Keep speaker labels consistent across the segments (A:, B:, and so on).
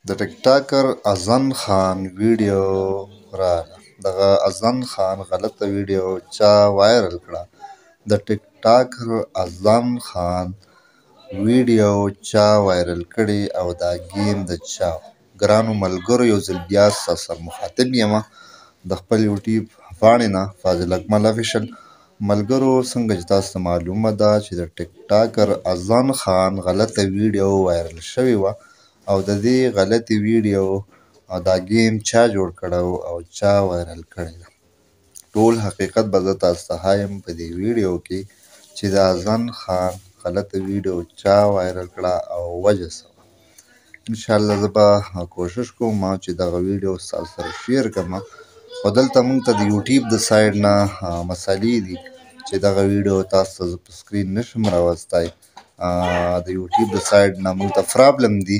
A: د ټیک ټاکر اذن خان ویډیو راغله. دغه اذن خان غلطه ویډیو چا وایرل کړه؟ د ټیک ټاکر اذن خان ویډیو چا وایرل کړې او دا ګیم د چا؟ ګرانو ملګرو، یو ځل بیا ستاسو سره مخاطب یم د خپل یوټیوب پاڼې نه، فاضل اکمل افیشل. ملګرو، څنګه چې تاسو ته معلومه ده چې د ټیک ټاکر اذن خان غلطه ویډیو وایرل شوې وه، او د دې غلطې ویډیو او دا ګیم چا جوړ کړی او چا وایرل کړی ده، ټول حقیقت به زه تاسو ته ښایم په دې ویډیو کې چې د اذن خان غلطه ویډیو چا وایرل کړه او وجه څه وه. انشاءالله زه به کوشش کوم چې دغه ویډیو ستاسو سره شیر کړم، خو دلته موږ ته د یوټیوب د سایډ نه مسالې دي چې دغه ویډیو تاسو ته زه په سکرین نشم راوستی. د یوټیوب د سایډ نه موږ ته پرابلم دي،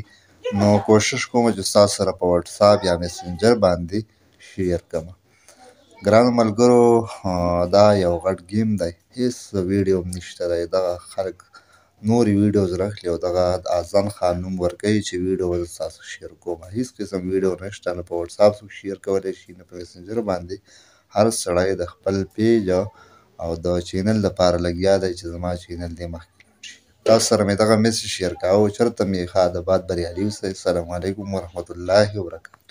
A: نو کوشش کوم چې ستاسو سره په واتساپ یا میسنجر باندې شیر کړم. ګرانو ملګرو، دا یو غټ ګیم دی، هیڅ ویډیو هم نشته دی. دغه خلک نورې ویډیوز راخلي او دغه د اذن خان نوم ورکوي چې ویډیو به زه ستاسو شیر کوم. هیڅ قسم ویډیو نشته، نه په واتساپ څوک شیر کولی شي، نه په میسنجر باندې. هر سړی د خپل پیج او د چینل لپاره لګیا دی چې زما چینل دې مخکې لاړ شي. تاسو سره مې دغه میسج شیر کاوه. چېرته مې ښاد آباد، بریالي اوسئ. السلام علیکم ورحمت الله وبرکاته.